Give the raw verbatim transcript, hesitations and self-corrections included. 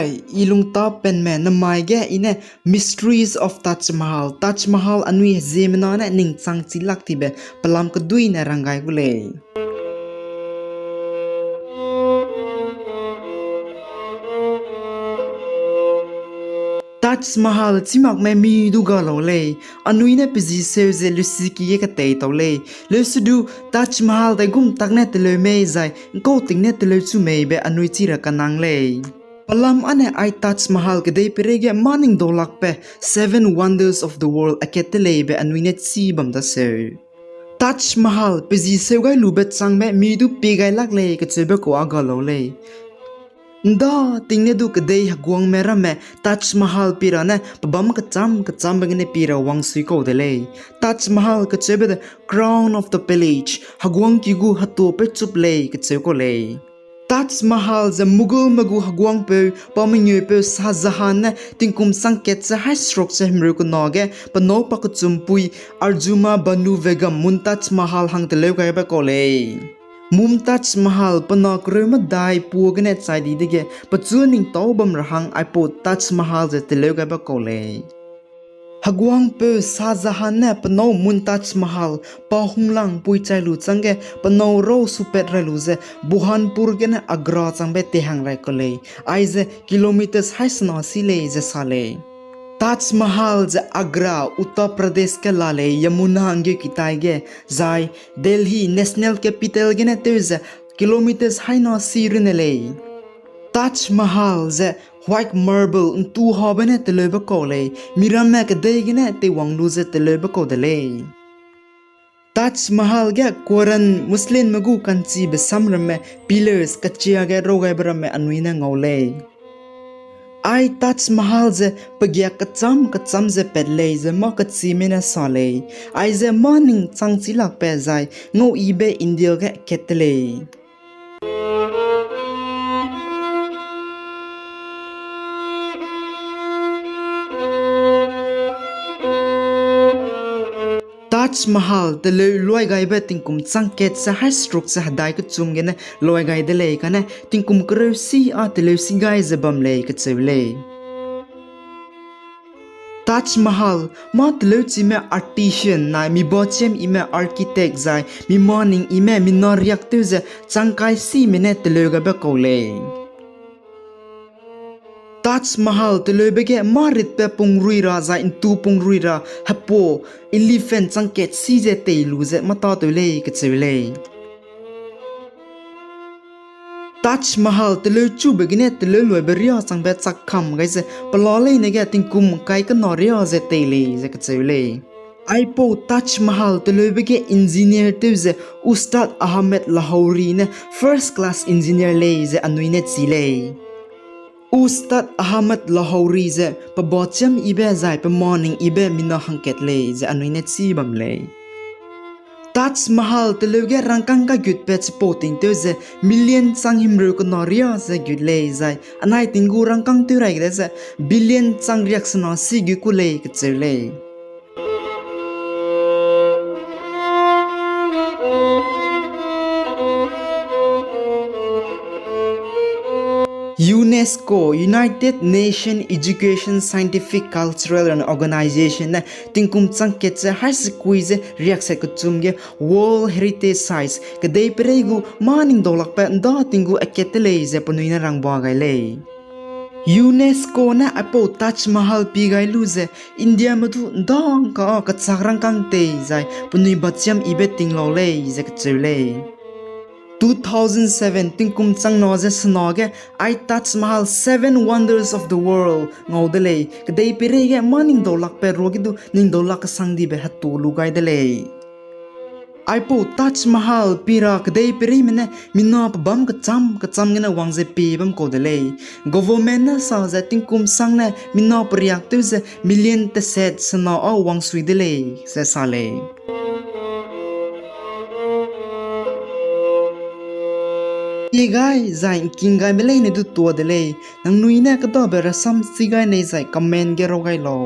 I lungtap penme namai ge I ne Mysteries of Taj Mahal, Taj Mahal anui heziemena ne ning chang chi lak tibe pelam keduine rang gai gu lei. Taj Mahal chimakme mi du ga lau lei, anui ne pe ji seu ze lusi ki ge ketei tau lei. Leusedu Taj Mahal daigum tak ne teleu mei zai ’ngkau ting ne teleu chu mei be anui chi ra kanang lei. Pelam â ne ai Taj Mahal kedei peireige mâ ning daulakbe Seven Wonders of the World akat te lei be anui ne chî bam daseu. Taj Mahal pe ji seu gai lube changbe mi du pie gai lak lei kacheube kau â ga lau lei. ’Nda ting ne du kedei heguangme ramme Taj Mahal pi ra ne pebâm kechâm kechâmbe gene pi ra wangsui kau de lei. Taj Mahal kacheube de Crown of the Palace, heguangki gu hetuapeu chup lei kacheu kau lei. Taj Mahal ze Mughalme gu heguangpeu, pa mengeupeu Shah Jahan ne tingkum chang kat ze haî seruk ze himreu kena ge pe nâu pakechumpui Arjuma Banu Begum Mumtaz Mahal hang teleu gaibe kau lei. Mumtaz Mahal pe na kereu medai pua gene chai di dege, pechu ning tâu bam ra hang aipau Taj Mahal ze teleu gaibe kau lei. Heguangpeu Shah Jahan ne pe nâu Mumtaz Mahal pa hunglangpui chai lu changge pe nâu rau supat rai lu ze Burhanpur gene Agra changbe tei hang rai kau lei, aize kilometers haî sena si lei ze sa lei. Taj Mahal ze Agra, Uttar Pradesh ge la lei, Yamuna ’nggeuki tai ge, zai Delhi, national capital gene tew ze kilometers haî na si runne lei. Taj Mahal ze white marble ’ntu habe ne teleube kau lei, miramme kedei gene teiwang lu ze teleube kau de lei. Taj Mahal ge Quran, Muslimme gu ka'nchibe samramme, pillars, kachia ge raw gaibe ramme anui ne ngau lei. Ai Taj Mahal ze pegiak kechâm kechâm ze pat lei ze mâ kechime ne sa lei, aize mâ ning chang chi lakbe zai ngau yibe India ge kat te lei. Taj Mahal teleu luai gaibe tingkum chang kat ze haî seruk ze hedai kechum gene luai gai de lei kane tingkum kereu si â teleu si gai ze bam lei kacheu lei. Taj Mahal mâ teleuchime artisan nai mi bachiam yime architect zai mi maning yime mina riak tew ze changkai sime ne teleu gaibe kau lei. Taj Mahal teleube ge mâ ritbe pungrui ra zai ’ntu pungrui ra hepa elephant chang kat si ze tei lu ze mâ tâtew lei kacheu lei. Taj Mahal teleu chube gene teleu luaibe riâ changbe chak kam gai ze pela leine ge tingkum kai kena riâ ze tei lei ze kacheu lei. Aipau Taj Mahal teleube ge engineer tew ze Ustad Ahmed Lahori ne first class engineer lei ze anui ne chi lei. Ustad Ahmed Lahori ze pe bachiam yibe zai pe maning yibe mina hangkat lei ze anui ne chî bam lei. Taj Mahal teleu ge rangkâng kagutbe chipau tingtew ze million chang himreu kena riâ ze gut lei zai anai ting gu rangkâng tew rai gede ze billion chang riaksena si gut ku lei kacheu lei. UNESCO, United Nations Education, Scientific, Cultural and Organization ne tingkum chang kat ze haî sekui ze riakse kechum ge World Heritage Sites, kedei peirei gu mâ ning daulakbe ’nda ting gu akat te lei ze penui ne rangba gai lei. UNESCO ne aipau Taj Mahal pie gai lu ze Indiame du ’ndangka â kechâk rangkâng tei zai penui bachiam yibe ting lau lei ze kacheu lei. Two thousand seven tingkum chang na ze sena ge ai Taj Mahal Seven Wonders of the World ngau de lei, kedei peirei ge mâ ning daulakbe ruage du ning daulak kesang dibe hetu lu gai de lei. Aipau Taj Mahal pie ra kedei peireime ne mina pebâm kecham kecham gene wang ze pie bam kau de lei. Government ne sa ze tingkum sang ne mina periak tew ze million teset sena â wangsui de lei ze sa lei. Pie gai zai ’ngking gaime leine du tua de lei. Nangnui ne kêdabe rasam chi gai nei zai comment ge raw gai lau.